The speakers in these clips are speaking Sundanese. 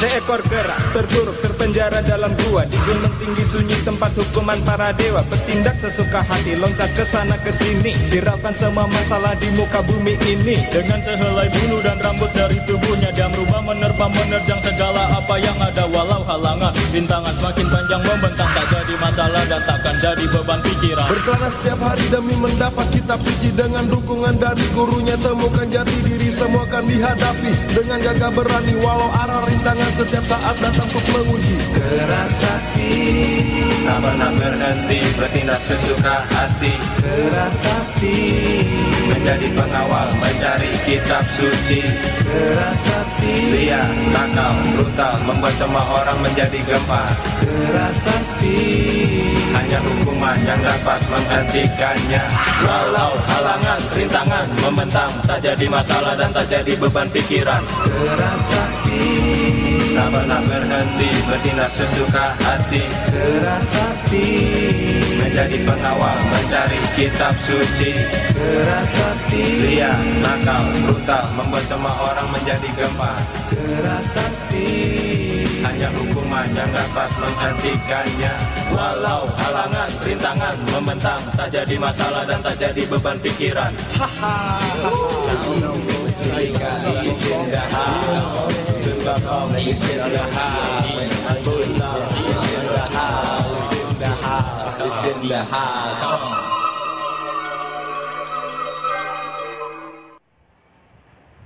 Seekor kera terpuruk terpenjara dalam gua, di gunung tinggi sunyi tempat hukuman para dewa. Bertindak sesuka hati, loncat ke sana ke sini, hiraukan semua masalah di muka bumi ini. Dengan sehelai bulu dan rambut dari tubuhnya, dia merubah, menerpa, menerjang segala apa yang ada. Walau halangan rintangan semakin panjang membentang, tak jadi masalah dan takkan jadi beban pikiran. Berkelana setiap hari demi mendapat kitab suci, dengan dukungan dari gurunya temukan jati diri. Semua akan dihadapi dengan gagah berani, walau arah rintangan setiap saat datang untuk menguji. Kera sakti tak pernah berhenti, bertindak sesuka hati. Kera sakti menjadi pengawal mencari kitab suci. Kera sakti liar, nakal, brutal, membuat semua orang menjadi gempar. Kera sakti hanya hukuman yang dapat menghentikannya. Walau halangan, rintangan membentang, tak jadi masalah dan tak jadi beban pikiran. Kera sakti tak pernah berhenti, bertindak sesuka hati. Kera sakti menjadi pengawal mencari kitab suci. Kera sakti liar, nakal, brutal, membuat semua orang menjadi gempar. Kera sakti hanya hukuman yang dapat menghentikannya. Walau halangan, rintangan membentang, tak jadi masalah dan tak jadi beban pikiran.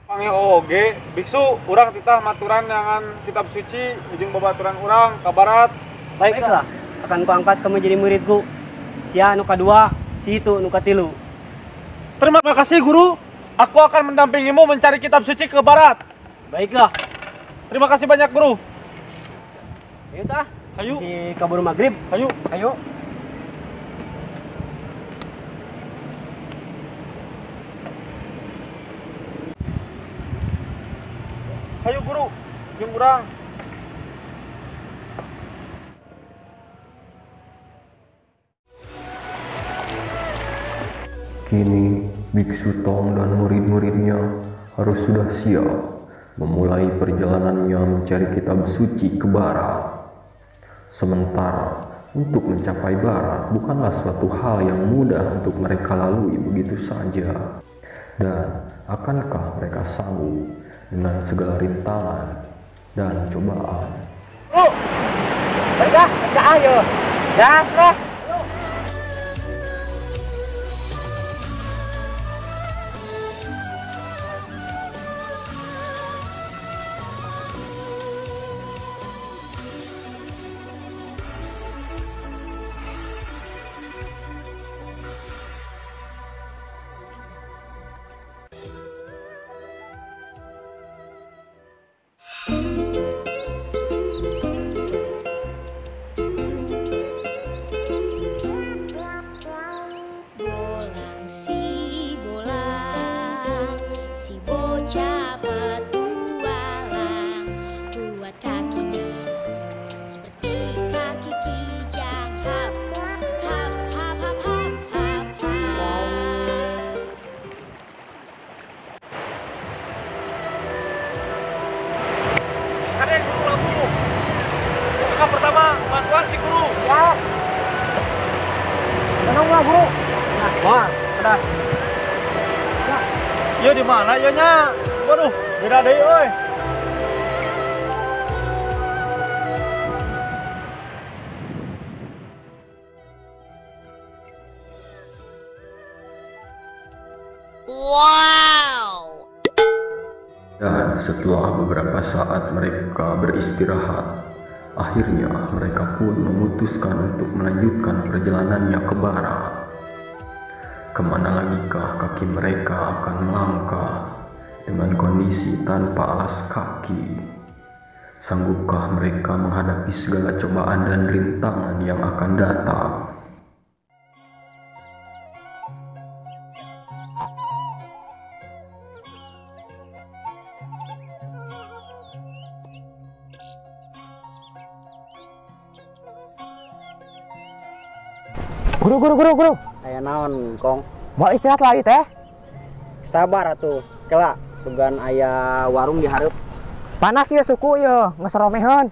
Panggil oge, biksu, urang titah maturan dengan kitab suci, ujung babaturan urang ka barat. Baiklah, akan kuangkat kamu jadi muridku. Sia nu kadua, si itu nu katilu. Terima kasih guru, aku akan mendampingimu mencari kitab suci ke barat. Baiklah. Terima kasih banyak guru. Ayo tah. Ayo. Si kabur maghrib. Ayo. Ayo. Ayo guru, jeung urang. Kini Biksu Tong dan murid-muridnya harus sudah siap memulai perjalanannya mencari kitab suci ke barat. Sementara untuk mencapai barat bukanlah suatu hal yang mudah untuk mereka lalui begitu saja. Dan akankah mereka sanggup dengan segala rintangan dan cobaan? Oh, baiklah, ayo, gas lah. Pertama, bantuan si guru. Ya. Tolonglah guru. Nah, wah, sudah. Ya. Yo di mana yo nya? Waduh, beda deui euy. Wow. Dan setelah beberapa saat mereka beristirahat, akhirnya mereka pun memutuskan untuk melanjutkan perjalanannya ke barat. Kemana lagikah kaki mereka akan melangkah dengan kondisi tanpa alas kaki? Sanggupkah mereka menghadapi segala cobaan dan rintangan yang akan datang? Guru, guru, guru, guru. Aya naon, Kong? Mau istirahat lagi teh? Sabar atuh. Kela, sugan aya warung di hareup. Panas ya suku ya, ngeseromehan.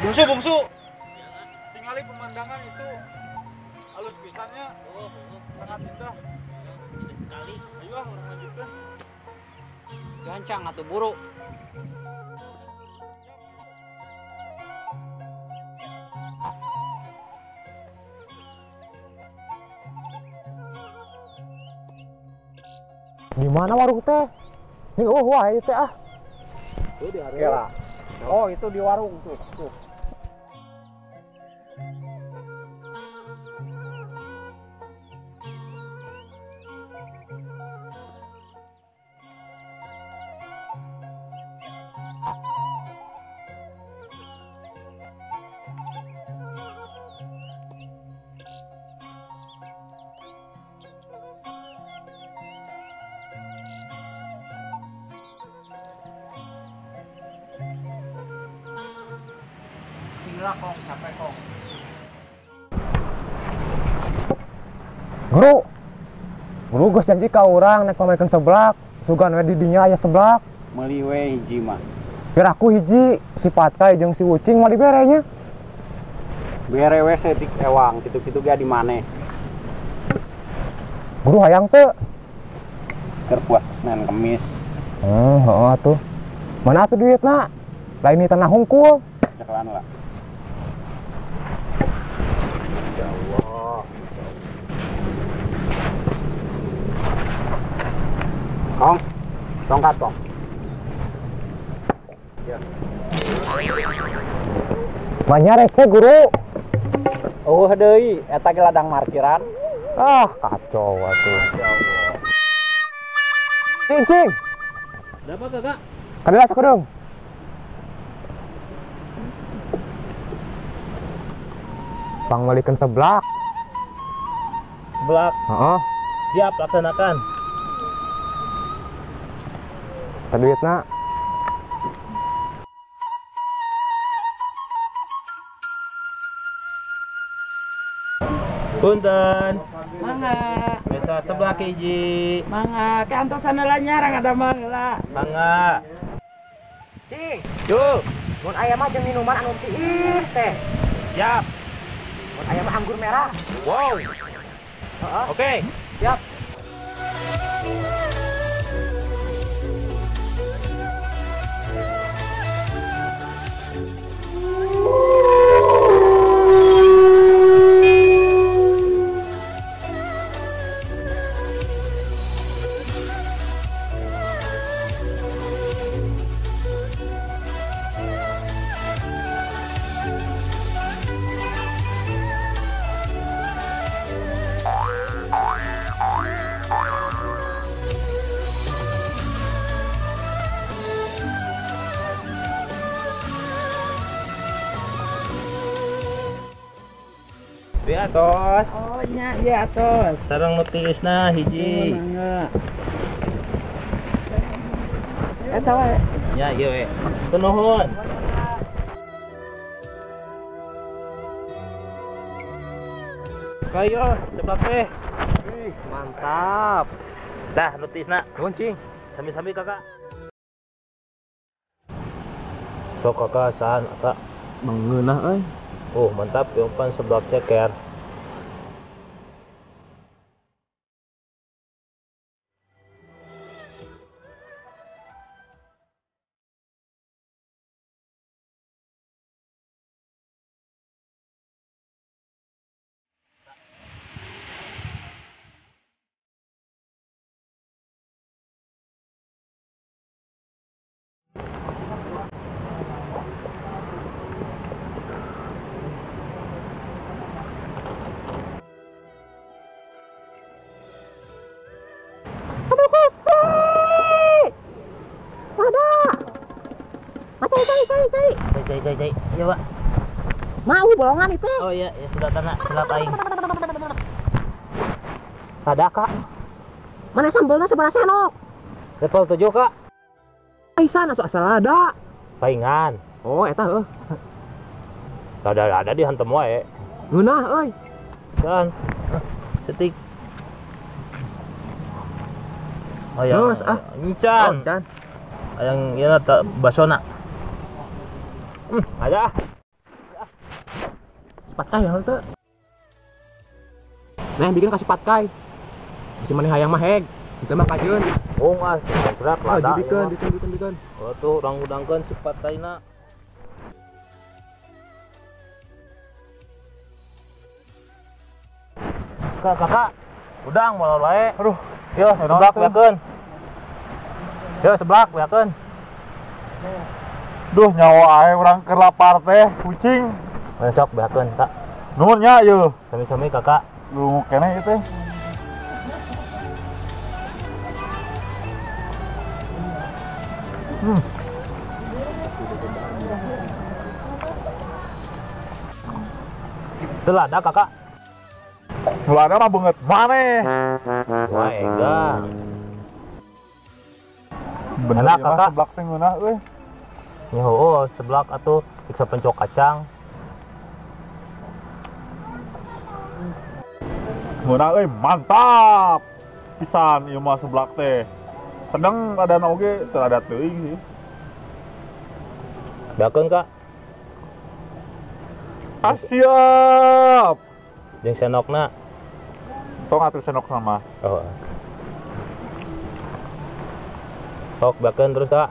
Bungsu, bungsu. Tingali pemandangan itu halus pisannya. Oh, sangat indah. Indah sekali. Ayo ah, urang lanjutkan. Gancang atau buruk. Di mana warung teh? Ini oh wah itu ah. Itu di area. Oh, itu di warung tuh. Tuh. Kong, capek kong. Guru, guru geus janji ka urang nek pamerkeun seblak, sugan we di dinya aya seblak. Meuli we hiji mah. Biar aku hiji, si Patkai jeung si Ucing mah dibere nya. Bere we setik ewang, kitu-kitu ge di maneh. Guru hayang teu? Keur puas Senin Kemis. Heeh atuh. Mana atuh duitna? Lain di tanah hungkul. Cekelan lah. Ya Allah. Kong, tongkat kong. Ya. Banyak receh guru. Oh deui, eta ge ladang markiran. Ah, kacau atuh. Ya Allah. Cing, cing. Ada apa kakak? Kadela sakedung. Pangmelikeun seblak. Seblak. Heeh. Siap laksanakan. Teh duitna. Punten. Mangga. Biasa seblak hiji. Mangga, kantosan heula nyarang ada mangga. Mangga. Cing. Yo. Mun aya mah jeung minuman anu tiis teh. Siap. Mun aya mah anggur merah. Wow. Heeh. Oke. Siap. Di atos. Oh nya, iya atos. Sareng nu tiisna hiji. Mangga. Eta wae. Nya ieu we. Nuhun. Kayo, seblak teh. Wih, mantap. Dah nu tiisna. Nuhun, cing. Sami-sami kakak. Sok kakak sahan kak. Mengeunah euy. Oh mantap, yang pan seblak ceker. Cai. Iya, Pak. Mau bolongan itu. Oh iya, ya sudah tanah, silap aing. Ada, Kak. Mana sambelna sebelah senok? Level 7, Kak. Aisan atau asal ada. Paingan. Oh, eta heuh. Ada dihantem wae. Ngeunah euy. Kan. Cetik. Hayang. Terus ah, encan. Oh, encan. Hayang ieu na basona. Ada. Patkai ya teu. Nah, bikin kasih patkai. Bisi maneh hayang mah heg. Itu mah kajeun. Oh, ah, gerak lada. Oh, bikin. Oh, tuh urang-udangkeun si patkaina. Kakak, udang molor wae. Aduh, yo seblak beakeun. Yo seblak beakeun. Duh, nyawa ae urang keur lapar teh, kucing. Besok beakeun, Kak. Nuhun nya ieu. Sami-sami, Kakak. Lu keneh ieu teh. Teu lada, Kakak. Lada mah beungeut maneh. Wah, ega. Bener Enak, Kakak. Seblak teh ngeunah euy. Ya heueuh, seblak atuh siksa pencok kacang. Ngeunah euy, mantap. Pisan ieu mah seblak teh. Sedeng ladana oge teu lada teuing sih. Beakeun, Kak. Ah, siap. Jeung senokna. Tong atuh senok sama. Oh. Sok beakeun terus, Kak.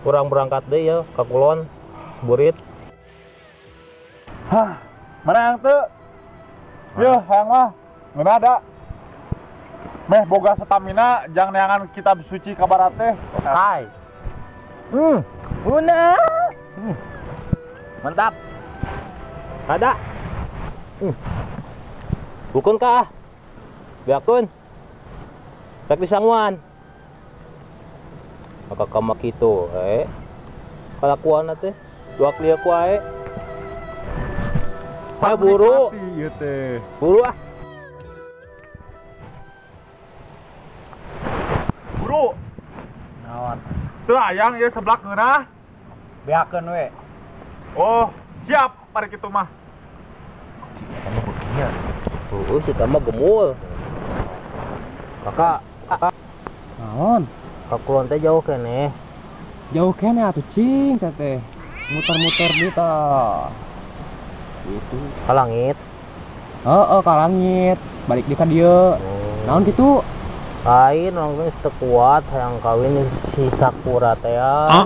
Urang berangkat deui ya ka kulon. Burit. Hah, mana yang teu? Yeuh, hayang mah. Ngeunah da. Meh boga stamina jang neangan kitab suci ka barat teh. Hai. Una. Mantap. Ada. Bukun kah? Beakeun. Rek disanguan. Maka kama kitu kalakuanna teh dua klieu ku ae. Hayo buru. Ieu teh. Buru ah. Buru. Naon? Teu hayang ieu seblak ngeunah. Beakeun we. Oh, siap mari kitu mah. Oh, si mah gemul. Kakak, Naon? Ka kulon teh jauh keneh. Jauh keneh atuh cing sia teh. Muter-muter di tah. Gitu. Ka langit. Heeh, ka langit. Balik di ka dieu. Naon kitu? Lain urang geus teu kuat hayang kawin si Sakura teh ya.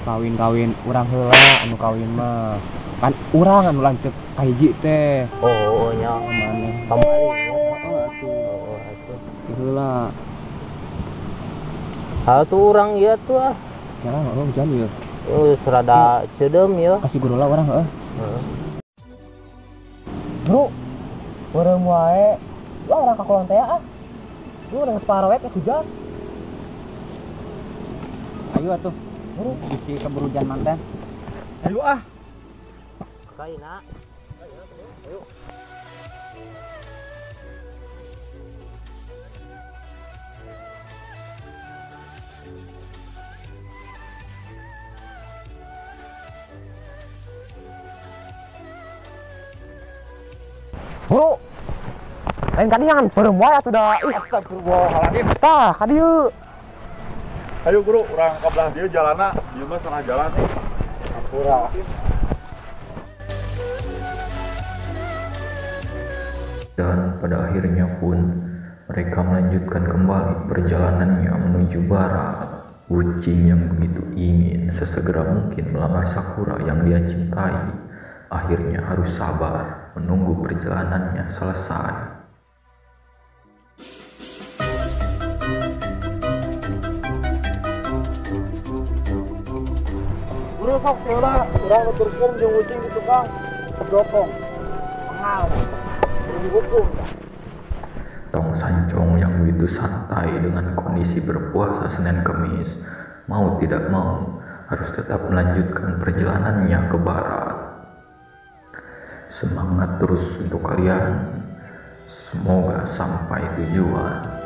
Kawin-kawin urang heula anu kawin mah. Kan urang anu lanceuk kahiji teh. Oh, nya maneh. Kamari. Heeh atuh. Oh, atuh. Heula. Hal tuh urang ieu tuh ah. Jalan heeh hujan ieu. Geus rada ceudeum ieu. Kasih guru lah urang heeh. Heeh. Bro, beureum wae. Lah urang ka kulon teh ah. Lu urang geus parowek hujan. Ayo atuh. Buru Bisi keburu hujan manten. Ayo ah. Kaina. Ayo. Bro, lain kali jangan beureum wae atuh da. Ih, astagfirullahaladzim. Tah, ka dieu. Ayo guru, urang ka belah dieu jalanna, ieu mah salah jalan nih. Hampura. Dan pada akhirnya pun mereka melanjutkan kembali perjalanannya menuju barat. Kucing yang begitu ingin sesegera mungkin melamar Sakura yang dia cintai, akhirnya harus sabar menunggu perjalanannya selesai. Guru sok heula urang nuturkeun jeung ucing di tukang dopong. Pengal. Dihukum. Tong Sancong yang begitu santai dengan kondisi berpuasa Senin Kemis, mau tidak mau harus tetap melanjutkan perjalanannya ke barat. Semangat terus untuk kalian, semoga sampai tujuan.